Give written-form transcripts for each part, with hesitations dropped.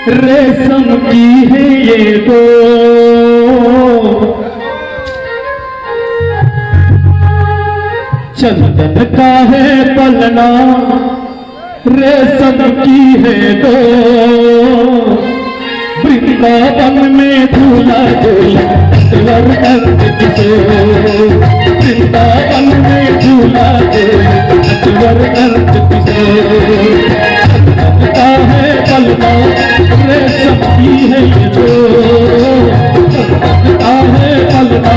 रेशम की है ये डोर, चंदन का है पलना, रेशम की है डोर, वृंदावन में झूला झूला नटवर नंद किशोर, वृंदावन में झूला झूला नटवर नंद किशोर, चंदन का है पलना, रेशम की है ये डोर, चंदन का है पलना,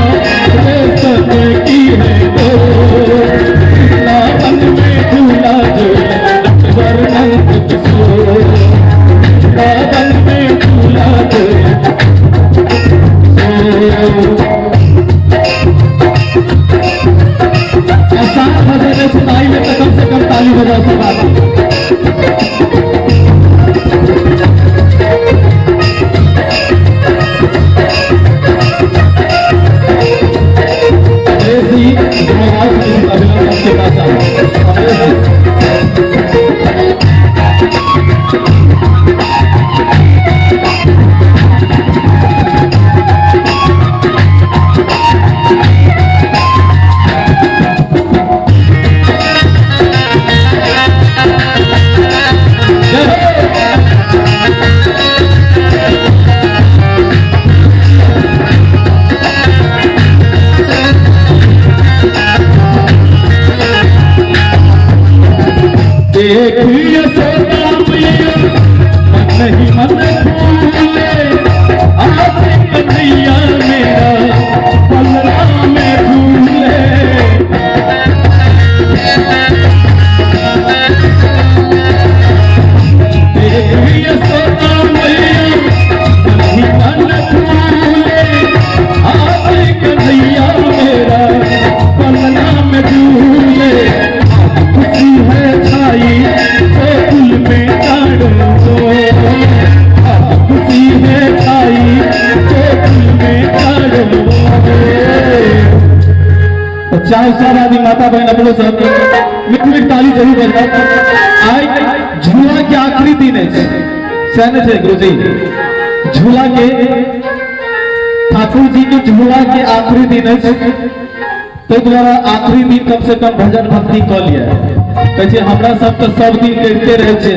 रेशम की है डोर, वृंदावन में झूला झूला नटवर नंद किशोर, वृंदावन में झूला झूला। आसान भजन है, सुनाई में तो कम से कम ताली बजाओ सब आदमी। अंग्रेजी अभिनंदन के पास आओ। अंग्रेजी जय हो। देखिए यशोदा मैया मन ही मन फूले, आज कन्हैया मेरा बलराम में झूले। देखिए यशोदा मैया मन ही मन फूले, आज कन्हैया मेरा बलराम में झूले। खुशी है छाई गोकुल में चारों, खुशी है छाई गोकुल में चारों। तो चाहे सब आदमी माता बहन अपनो सब मिठ मिठ ताली जरूर बजाओ। आइ झूला के आखिरी दिन है, सहने छै गुरुजी, झूला के ठाकुर जी के झूला के आखिरी दिन है, तो द्वारा आखिरी दिन कम से कम भजन भक्ति कऽ लिअ। कहै छै हमरा सब तो सब दिन करिते रहै छै,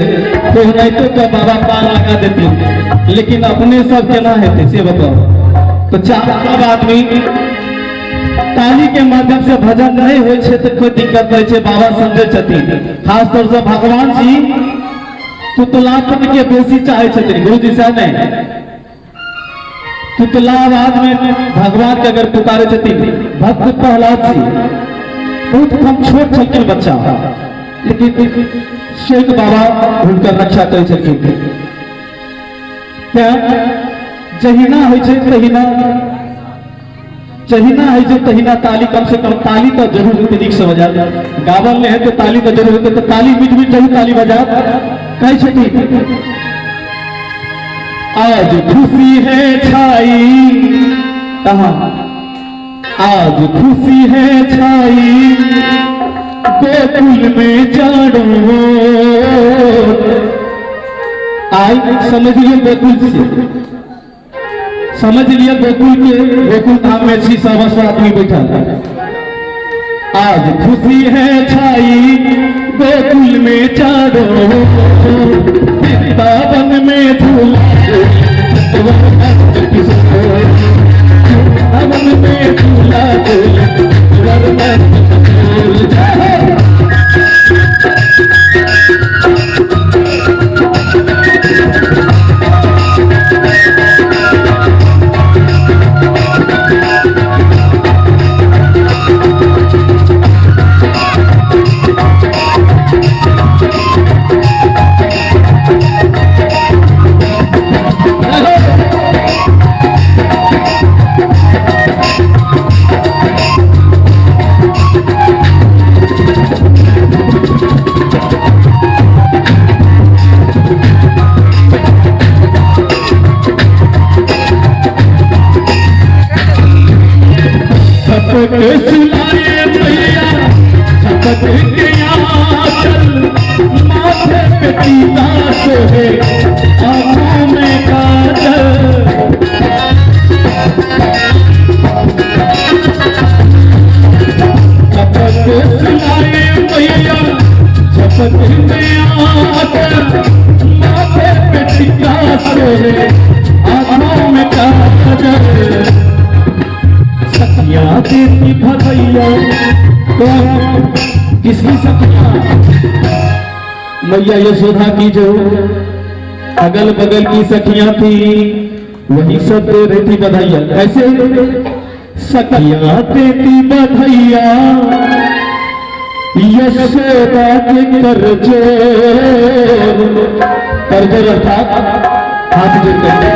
कोहनाइतो के बाबा पार लगा देथिन, लेकिन अपने सब केना हेतै से बताओ। तो चाहे सब आदमी ताली के माध्यम से भजन नहीं होइ छै तो कोई दिक्कत नहीं छै, बाबा समझै छथिन। खास तौर से भगवान जी तुतलापन के बेसी चाहे छथिन, गुरुजी से नहीं तुतला आवाज में भगवान के अगर पुकारे छथिन। भक्त प्रहलाद जी बहुत कम छोट छलखिन बच्चा, लेकिन स्वयं बाबा हुनकर रक्षा करै छलखिन। तें जहिना होइ छै तहिना, जहिना होइ छै तहिना ताली, कम से कम ताली तो जरूर हेतै, नीक से बजायब। गावल नहि हेतै ताली तो जरूर हेतै, तो ताली मीठ मीठ जरूर ताली बजायब। कहै छथिन आज खुशी है छाई, कहा आज खुशी है छाई गोकुल में चारों। आई समझ लियो गोकुल से, समझ लियो गोकुल के, गोकुल धाम में छी सब आदमी बैठल। आज खुशी है छाई गोकुल में चारों, वृंदावन में झूला वृंदावन में झूला झूला। जय हो। झोले, आंखों में काजल, सखियां देती भदैया। कौन, किसकी सखियां? मैया यशोदा की जो अगल बगल की सखियां थी, वही सब दे रही थी बधाइया। कैसे? सखियां देती बधाइया यशोदा के कर जोर। कर जोर अर्थात हाथ जोड़ करके।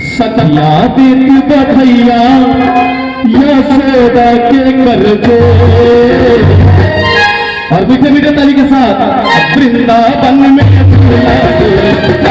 सखियां देती बधाइया यशोदा के कर जोर। और मीठे मीठे ताली के साथ, वृंदावन में झूला झूले।